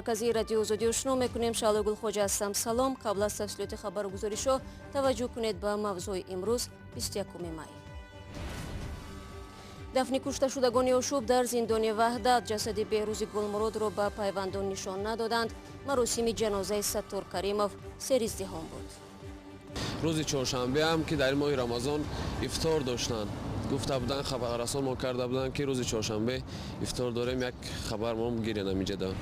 Марказии Радиои Озодӣ ошно мекунем. Шаҳло Гулхоҷа ҳастам. Салом. Қабл аз тафсилоти хабару гузоришҳо таваҷҷӯҳ кунед ба мавзӯи имрӯз, 21 май. Дафни кушташудагони ошӯб дар зиндони Ваҳдат, ҷасади Беҳрӯзи Гулмуродро ба пайвандон нишон надоданд. Маросими ҷанозаи Саттор Каримов сериздиҳом буд. Рӯзи чоршанбе ҳам, ки дар моҳи Рамазон ифтор доштанд, гуфта буданд, хабаррасон мо карда буданд, ки рӯзи чоршанбе ифтор дорем, як хабар мо гирен амиҷада.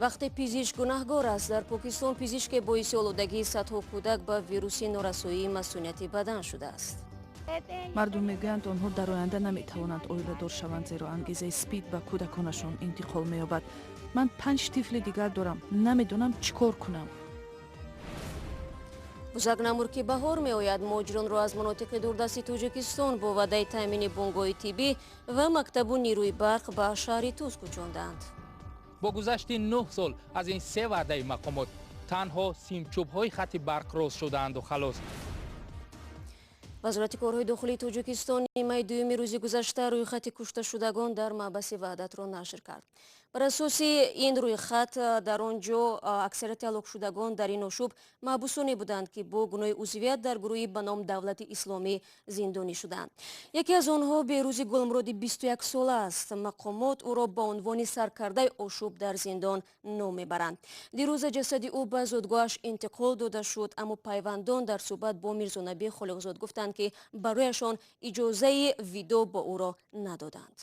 Вақте пизишк гунаҳгор аст, дар Покистон пизишке боиси олудагии садҳо кӯдак ба вируси норасоии масунияти бадан шудааст. Мардум мегӯянд, онҳо дар оянда наметавонанд оиладор шаванд, зеро ангезаи СПИД ба кӯдаконашон интиқол меёбад. Ман панҷ тифли дигар дорам, намедонам чӣ кор кунам. Бузак намур, ки баҳор меояд. Муҳоҷиронро аз манотиқи дурдасти Тоҷикистон бо ваъдаи таъмини бунгоҳи тиббӣ ва мактабу нерӯи барқ ба шаҳри Тӯз кӯчонданд. Бо гузашти 9 сол аз ин се ваъдаи мақомот, танҳо симчӯбҳои хати барқ рост шудаанду халос. Вазорати корҳои дохилии Тоҷикистон нимаи дуюми рӯзи гузашта рӯйхати кушташудагон дар маҳбаси Ваҳдатро нашр кард. Бар асоси ин рӯйхат, дар он ҷо аксарияти ҳалокшудагон дар ин ошӯб маҳбусоне буданд, ки бо гуноҳи узвият дар гурӯҳи ба ном Давлати Исломӣ зиндонӣ шуданд. Яке аз онҳо Беҳрӯзи Гулмуроди 21 сола аст. Мақомот ӯро ба унвони саркардаи ошӯб дар зиндон ном мебаранд. Дирӯза ҷасади ӯ ба зодгоҳаш интиқол дода шуд, аммо пайвандон дар суҳбат бо Мирзонабӣ Холиқзод гуфтанд, ки барояшон иҷозаи видоъ бо ӯро надоданд.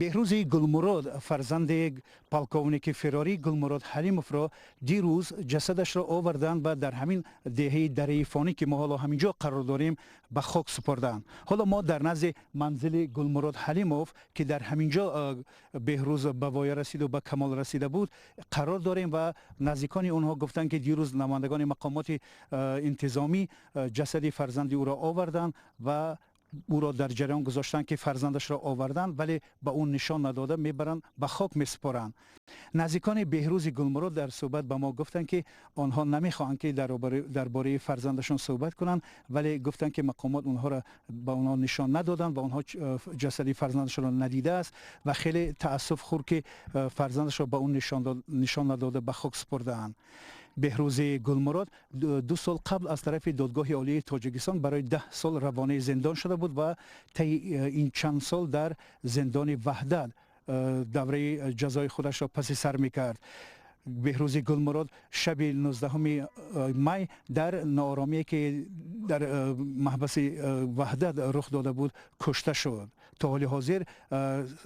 Беҳрӯзи Гулмурод, фарзанди полковники фирорӣ Гулмурод Ҳалимовро дирӯз ҷасадашро оварданд ва дар ҳамин деҳаи Дараи Фонӣ, ки мо ҳоло ҳамин ҷо қарор дорем, ба хок супурданд. Ҳоло мо дар назди манзили Гулмурод Ҳалимов, ки дар ҳамин ҷо Беҳрӯз ба воя расиду ба камол расида буд, қарор дорем ва наздикони онҳо гуфтанд, ки дирӯз намояндагони мақомоти интизомӣ ҷасади фарзанди ӯро оварданд ва ӯро дар ҷараён гузоштанд, ки фарзандашро оварданд, вале ба ӯ нишон надода мебаранд, ба хок месупоранд. Наздикони Беҳрӯзи Гулмурод дар суҳбат ба мо гуфтанд, ки онҳо намехоҳанд, ки дар бораи фарзандашон суҳбат кунанд, вале гуфтанд, ки мақомот онҳоро ба онҳо нишон надоданд ва онҳо ҷасади фарзандашонро надидааст ва хеле таассуф хӯрд, ки фарзандашро ба ӯ нишон надода ба хок супурдаанд. Беҳрӯзи Гулмурод 2 сол қабл аз тарафи Додгоҳи Олии Тоҷикистон барои 10 сол равонаи зиндон шуда буд ва таи ин чанд сол дар зиндони Ваҳдат давраи ҷазои худашро паси сар мекард. Беҳрӯзи Гулмурод шаби 19 май дар нооромие, ки дар маҳбаси Ваҳдат рух дода буд, кушта шуд. То ҳоли ҳозир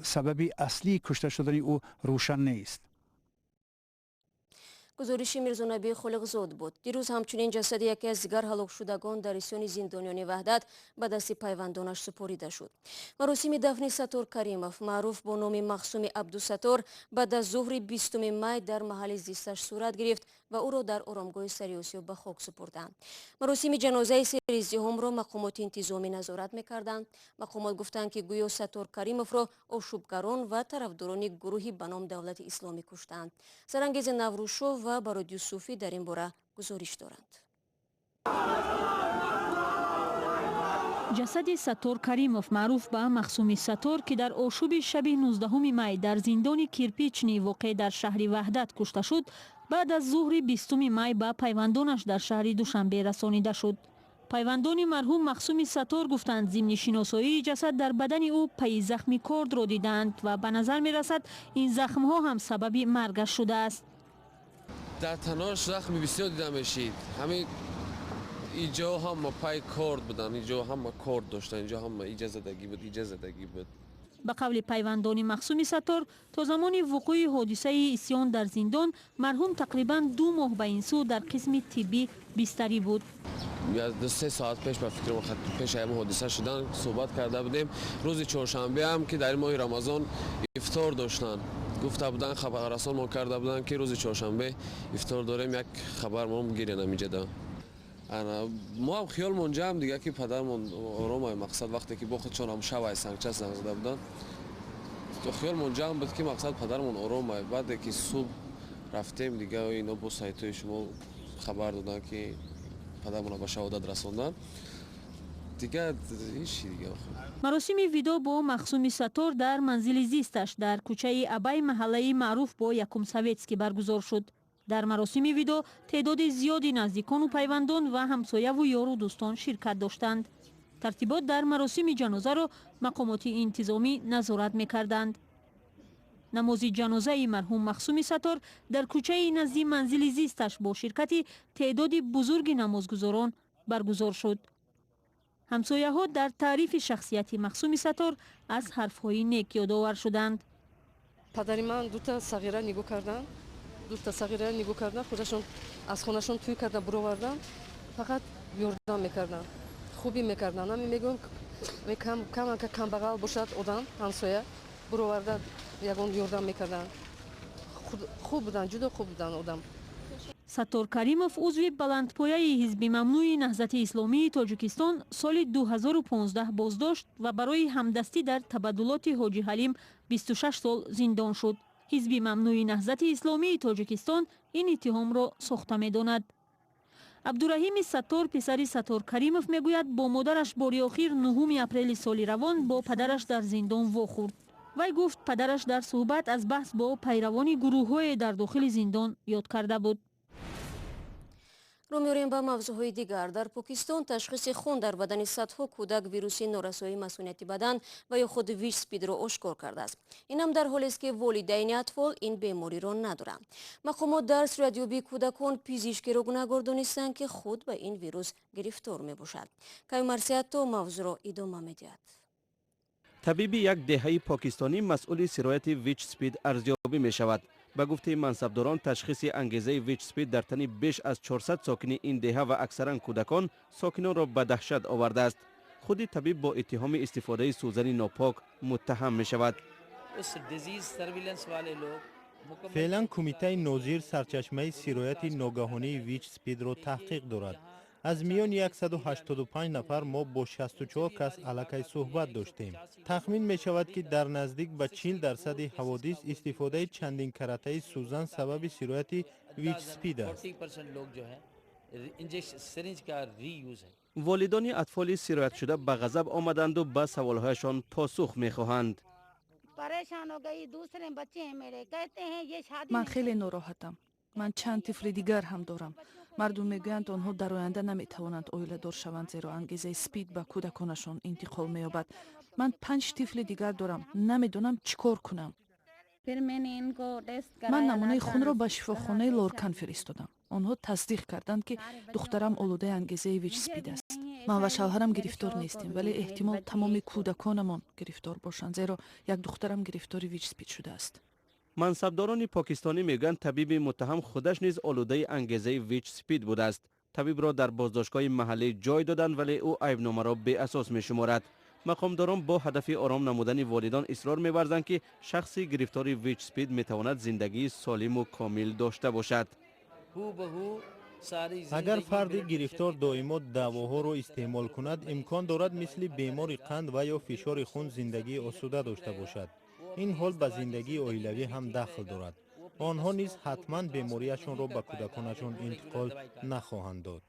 сабаби аслии кушта шудани ӯ рӯшан нест. Гузориши Мирзонабии Холиқзод буд. Дирӯз ҳамчунин ҷасади яке аз дигар ҳалокшудагон дар исёни зиндониёни Ваҳдат ба дасти пайвандонаш супорида шуд. Маросими дафни Саттор Каримов, маъруф бо номи Махсуми Абдусаттор, баъд аз зуҳри 20 май дар маҳалли зисташ сурат гирифт ва ӯро дар оромгоҳи Сариосиё ба хок супурданд. Маросими ҷанозаи сериздиҳомро мақомоти интизомӣ назорат мекарданд. Мақомот гуфтанд, ки гӯё Саттор Каримовро ошӯбгарон ва тарафдорони гурӯҳи ба ном Давлати Исломӣ куштанд. Сарангези Наврӯзшоҳ ва Барод Юсуфӣ дар ин бора гузориш доранд. Ҷасади Саттор Каримов, маъруф ба Махсуми Саттор, ки дар ошӯби шаби 19 май дар зиндони Кирпичный, воқеъ дар шаҳри Ваҳдат, кушта шуд, баъд аз зуҳри 20 май ба пайвандонаш дар шаҳри Душанбе расонида шуд. Пайвандони марҳум Махсуми Саттор гуфтанд, зимни шиносоии ҷасад дар бадани ӯ пайи захми кордро дидаанд ва ба назар мерасад, ин захмҳо ҳам сабаби маргаш шудааст. Дар танош захми бисёр дида мешид. Ҳамин иҷо ҳама пай корд буданд, иҷо ҳама корд доштанд, инҷо ҳама иҷа задагӣ буд, иҷа задагӣ буд. Ба қавли пайвандони Махсуми Саттор, то замони вуқӯи ҳодисаи исьён дар зиндон марҳум тақрибан 2 моҳ ба ин сӯ дар қисми тиббӣ бистарӣ буд. 2-3 соат пеш, ба фикрам, пеш ҳамин ҳодиса шудан суҳбат карда будем. Рӯзи чоршанбе ҳам, ки дар моҳи Рамазон ифтор доштанд, гуфта буданд, хабаррасон мо карда буданд, ки рӯзи чоршанбе ифтор дорем, як хабар мо гирен амиҷада. Мо ҳам хиёлмон ҷамъ дига, ки падармон оромай. Мақсад, вақте ки бо худшон ҳам шавай сангча занг зада буданд, хиёлмон ҷамъ буд, ки мақсад, падармон оромай. Баъде ки субҳ рафтем, дига ино бо сайтҳои шумо хабар доданд, ки падармонро ба шаҳодат расонданд. Дигар ҳеҷ дига. Маросими видоъ бо Махсуми Саттор дар манзили зисташ дар кӯчаи Абай, маҳаллаи маъруф бо Якум Советский, баргузор шуд. Дар маросими видоъ теъдоди зиёди наздикону пайвандон ва ҳамсояву ёру дӯстон ширкат доштанд. Тартибот дар маросими ҷанозаро мақомоти интизомӣ назорат мекарданд. Намози ҷанозаи марҳум Махсуми Саттор дар кӯчаи назди манзили зисташ бо ширкати теъдоди бузурги намозгузорон баргузор шуд. Ҳамсояҳо дар таърифи шахсияти Махсуми Саттор аз ҳарфҳои нек ёдовар шуданд. Падари ман дута сағира нигоҳ карданд, дута сағира нигоҳ карданд, худашон аз хонашон тӯй карда буроварданд, фақат ёрдам мекарданд, хубӣ мекарданд. Ҳамин мегӯям, камака камбағал бошад одам, ҳамсоя буроварда ягон ёрдам мекарданд. Хуб буданд, ҷудо хуб буданд одам. Саттор Каримов, узви баландпояи ҳизби мамнӯи Наҳзати Исломии Тоҷикистон, соли 2015 боздошт ва барои ҳамдастӣ дар табаддулоти Ҳоҷи Ҳалим 26 сол зиндон шуд. Ҳизби мамнӯи Наҳзати Исломии Тоҷикистон ин иттиҳомро сохта медонад. Абдураҳими Саттор, писари Саттор Каримов, мегӯяд, бо модараш бори охир 9 апрели соли равон бо падараш дар зиндон вохӯрд. Вай гуфт, падараш дар суҳбат аз баҳс бо пайравони гурӯҳҳое дар дохили зиндон ёд карда буд. Рӯ меорем ба мавзӯъҳои дигар. Дар Покистон ташхиси хун дар бадани садҳо кӯдак вируси норасоии масунияти бадан ва ё худ ВИЧ СПИДро ошкор кардааст. Инам дар ҳолест, ки волидайни атфол ин бемориро надоранд. Мақомот дар сироятёбии кӯдакон пизишкеро гунаҳгор донистанд, ки худ ба ин вирус гирифтор мебошад. Каюмарсиятто мавзӯъро идома медиҳад. Табиби як деҳаи покистонӣ масъули сирояти ВИЧ СПИД арзёбӣ мешавад. Ба гуфтаи мансабдорон, ташхиси ангезаи ВИЧ СПИД дар тани беш аз 400 сокини ин деҳа ва аксаран кӯдакон сокинонро ба даҳшат овардааст. Худи табиб бо иттиҳоми истифодаи сӯзани нопок муттаҳам мешавад. Феълан кумитаи нозир сарчашмаи сирояти ногаҳонии ВИЧ СПИДро таҳқиқ дорад. Аз миёни 185 нафар мо бо 64 кас аллакай суҳбат доштем. Тахмин мешавад, ки дар наздик ба 40 дарсади ҳаводис истифодаи чандин каратаи сӯзан сабаби сирояти ВИЧ СПИД аст. Волидони атфоли сироятшуда ба ғазаб омаданду ба саволҳояшон посух мехоҳанд. Ман хеле нороҳатам. Ман чанд тифли дигар ҳам дорам. Мардум мегӯянд, онҳо дар оянда наметавонанд оиладор шаванд, зеро ангезаи СПИД ба кӯдаконашон интиқол меёбад. Ман панҷ тифли дигар дорам, намедонам чӣ кор кунам. Ман намунаи хунро ба шифохонаи Лоркан фиристодам. Онҳо тасдиқ карданд, ки духтарам олудаи ангезаи ВИЧ СПИД аст. Ман ва шавҳарам гирифтор нестем, вале эҳтимол тамоми кӯдаконамон гирифтор бошанд, зеро як духтарам гирифтори ВИЧ СПИД шудааст. Мансабдорони покистонӣ мегӯянд, табиби муттаҳам худаш низ олудаи ангезаи ВИЧ СПИД будааст. Табибро дар боздоштгоҳи маҳаллӣ ҷой доданд, вале ӯ айбномаро беасос мешуморад. Мақомдорон бо ҳадафи ором намудани волидон исрор меварзанд, ки шахси гирифтори ВИЧ СПИД метавонад зиндагии солиму комил дошта бошад. Агар фарди гирифтор доимо давоҳоро истеъмол кунад, имкон дорад мисли бемори қанд ва ё фишори хун зиндагии осуда дошта бошад. Ин ҳол ба зиндагии оилавӣ ҳам дахл дорад. Онҳо низ ҳатман бемориашонро ба кӯдаконашон интиқол нахоҳанд дод.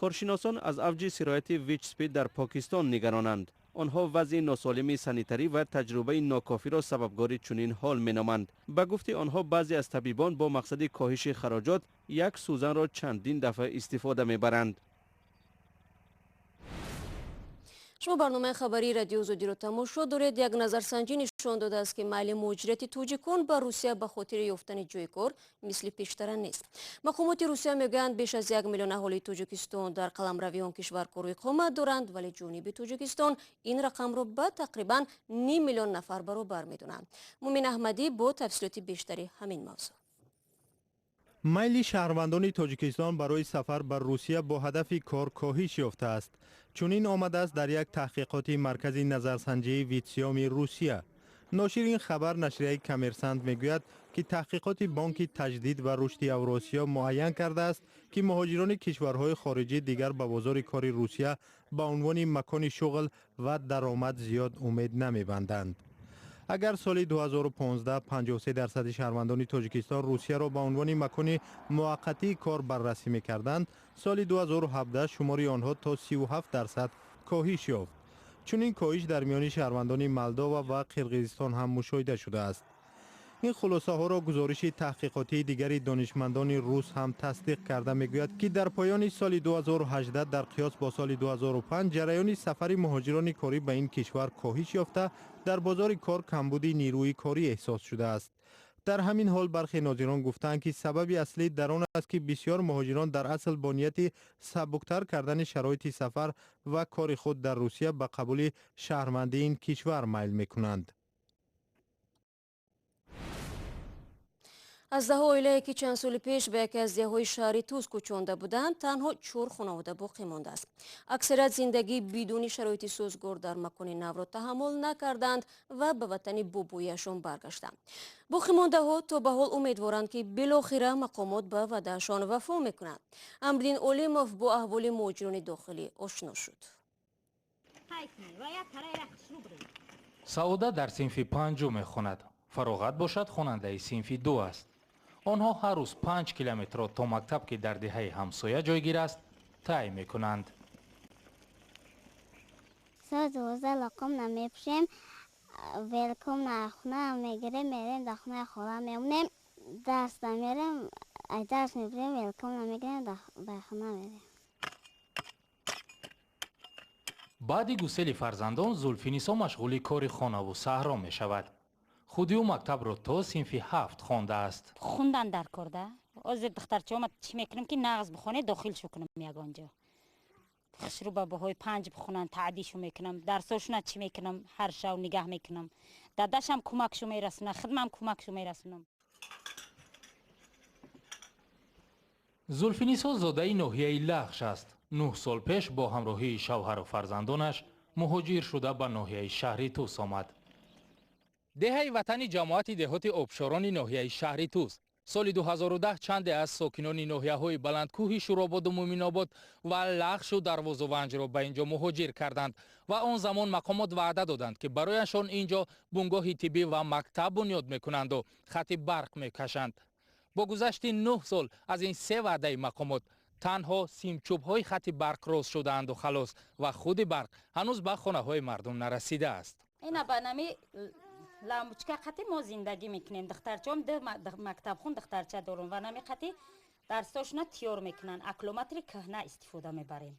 Коршиносон аз авҷи сирояти ВИЧ СПИД дар Покистон нигаронанд. Онҳо вазъи носолими санитарӣ ва таҷрибаи нокофиро сабабгори чунин ҳол меноманд. Ба гуфти онҳо, баъзе аз табибон бо мақсади коҳиши хароҷот як сӯзанро чандин дафъа истифода мебаранд. Шумо барномаи хабарии Радио Озодиро тамошо доред. Як назарсанҷӣ нишон додааст, ки майли муҳоҷирати тоҷикон ба Русия ба хотири ёфтани ҷои кор мисли пештара нест. Мақомоти Русия мегӯянд, беш аз 1 миллион аҳолии Тоҷикистон дар қаламрави он кишвар кору иқомат доранд, вале ҷониби Тоҷикистон ин рақамро ба тақрибан ним миллион нафар баробар медонанд. Мумин Аҳмадӣ бо тафсилоти бештари ҳамин мавзӯъ. Майли шаҳрвандони Тоҷикистон барои сафар ба Русия бо ҳадафи кор коҳиш ёфтааст. Чунин омадааст дар як таҳқиқоти маркази назарсанҷии Витсиоми Русия. Ношири ин хабар, нашрияи Коммерсант, мегӯяд, ки таҳқиқоти Бонки таҷдид ва рушди Авросиё муайян кардааст, ки муҳоҷирони кишварҳои хориҷӣ дигар ба бозори кори Русия ба унвони макони шуғл ва даромад зиёд умед намебанданд. Агар соли 2015 53 дарсади шаҳрвандони Тоҷикистон Русияро ба унвони макони муваққатии кор баррасӣ мекарданд, соли 2017 шумори онҳо то 37 дарсад. Коҳиш ёфт. Чунин коҳиш дар миёни шаҳрвандони Молдова ва Қирғизистон ҳам мушоҳида шудааст. Ин хулосаҳоро гузориши таҳқиқотии дигари донишмандони рус ҳам тасдиқ карда мегӯяд, ки дар поёни соли 2018 дар қиёс бо соли 2005 ҷараёни сафари муҳоҷирони корӣ ба ин кишвар коҳиш ёфта, дар бозори кор камбуди нерӯи корӣ эҳсос шудааст. Дар ҳамин ҳол бархе нозирон гуфтаанд, ки сабаби аслӣ дар он аст, ки бисёр муҳоҷирон дар асл бо нияти сабуктар кардани шароити сафар ва кори худ дар Русия ба қабули шаҳрвандии ин кишвар майл мекунанд. Аз даҳ оилае ки чанд соли пеш ба яке аз деҳҳои шаҳри Тӯс кӯчонда буданд, танҳо 4 хонавода боқӣ мондааст. Аксарият зиндагӣ бидуни шароити созгор дар макони навро таҳаммул накарданд ва ба ватани бобояшон баргаштанд. Боқимондаҳо то ба ҳол умедворанд, ки билохира мақомот ба ваъдаашон вафо мекунанд. Амриддин Олимов бо аҳволи муҳоҷирони дохилӣ ошно шуд. Саода дар синфи 5 мехонад. Фароғат бошад хонандаи синфи 2 аст. Онҳо ҳар рӯз 5 километрро то мактаб, ки дар деҳаи ҳамсоя ҷойгир аст, тай мекунанд. Соат 12 лоқом намепӯшем, велком на хона мегирем, мерем дар хонаи хола мемонем, дарс намерем, дарс мебирем, велком намегирем, ба хона мерем. Баъди гусели фарзандон Зулфинисо машғули кори хонаву саҳро мешавад. Худи ӯ мактабро то синфи 7 хондааст. Хундан дар корда. Ҳозир духтарчаома чӣ мекунем, ки нағз бихоне, дохил шу кунам ягон ҷо. Хушрӯ ба баҳои 5 бихонанд, таъдишу мекунам, дарсошуна чӣ мекунам, ҳар шав нигаҳ мекунам. Дадашам кӯмакшу мерасонам, хидмам кӯмакшу мерасонам. Зулфинисо зодаи ноҳияи Лахш аст. 9 сол пеш бо ҳамроҳии шавҳару фарзандонаш муҳоҷир шуда ба ноҳияи шаҳри Тӯс омад. Деҳаи ватани ҷамоати деҳоти Обшорони ноҳияи шаҳри Тӯс. Соли 2010 чанде аз сокинони ноҳияҳои баландкӯҳи Шӯрободу Муъминобод ва Лахшу Дарвозуванҷро ба ин ҷо муҳоҷир карданд ва он замон мақомот ваъда доданд, ки барояшон ин ҷо бунгоҳи тиббӣ ва мактаб бунёд мекунанду хати барқ мекашанд. Бо гузашти 9 сол аз ин се ваъдаи мақомот танҳо симчӯбҳои хати барқ рост шудаанду халос ва худи барқ ҳанӯз ба хонаҳои мардум нарасидааст. Ина ба нами лампочка қати мо зиндагӣ мекунем. Духтарчаом мактабхун духтарча дорум ва нами қати дарсошона тиёр мекунанд. Аккумулятори кӯҳна истифода мебарем.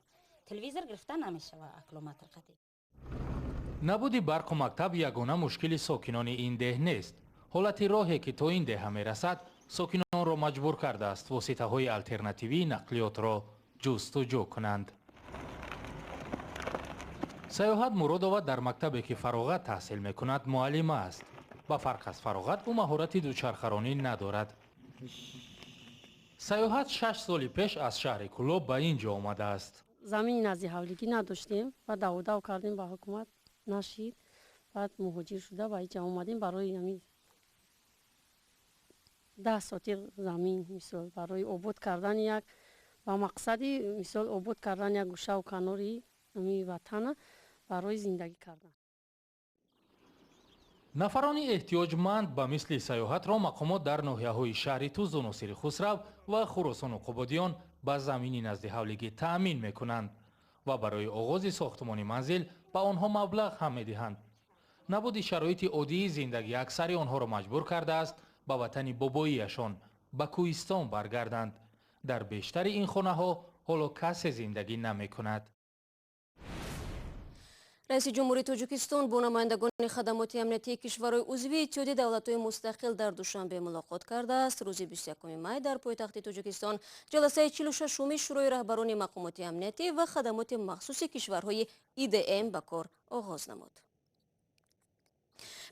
Телевизор гирифта намешава аккумулятор қати. Набуди барқу мактаб ягона мушкили сокинони ин деҳ нест. Ҳолати роҳе ки то ин деҳа мерасад, сокинонро маҷбур кардааст воситаҳои алтернативии нақлиётро ҷустуҷӯ кунанд. Саёҳат Муродова дар мактабе ки Фароғат таҳсил мекунад муаллима аст. Ба фарқ аз Фароғат ӯ маҳорати дучархаронӣ надорад. Саёҳат 6 соли пеш аз шаҳри Кӯлоб ба ин ҷо омадааст. Замини назди ҳавлигӣ надоштем ва даводав кардем ба ҳукумат, нашид. Баъд муҳоҷир шуда ба инҷа омадем барои ҳамин 10 сотиқ замин, мисол барои обод кардани як ба мақсади мисол обод кардани як гӯшаву канори ҳамин ватана барои зиндагӣ кардан. Нафарони эҳтиёҷманд ба мисли Саёҳатро мақомот дар ноҳияҳои шаҳри Тӯзу Носири Хусрав ва Хуросону Қубодиён ба замини назди ҳавлигӣ таъмин мекунанд ва барои оғози сохтмони манзил ба онҳо маблағ ҳам медиҳанд. Набуди шароити оддии зиндагӣ аксари онҳоро маҷбур кардааст ба ватани бобоияшон ба кӯҳистон баргарданд. Дар бештари ин хонаҳо ҳоло касе зиндагӣ намекунад. Раиси Ҷумҳурии Тоҷикистон бо намояндагони хадамоти амниятии кишварҳои узви Иттиҳоди давлатҳои мустақил дар Душанбе мулоқот кардааст. Рӯзи 21 май дар пойтахти Тоҷикистон ҷаласаи 46-уми Шӯрои раҳбарони мақомоти амниятӣ ва хадамоти махсуси кишварҳои ИДМ ба кор оғоз намуд.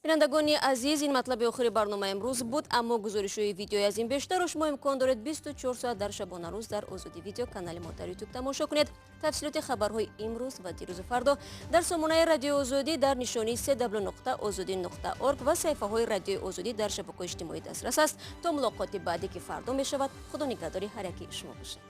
Бинандагони азиз, ин матлаби охири барномаи имрӯз буд, аммо гузоришҳои видеои аз ин бештарро шумо имкон доред 24 соат дар шабонарӯз дар Озодӣ видео канали мо дар Ютуб тамошо кунед. Тафсилоти хабарҳои имрӯз ва дирӯзу фардо дар сомонаи Радиои Озодӣ дар нишонии cw.ozodi.org ва саҳифаҳои Радиои Озодӣ дар шабакаҳои иҷтимоӣ дастрас аст. То мулоқоти баъдӣ ки фардо мешавад, худо нигаҳдори ҳар яки шумо бошад.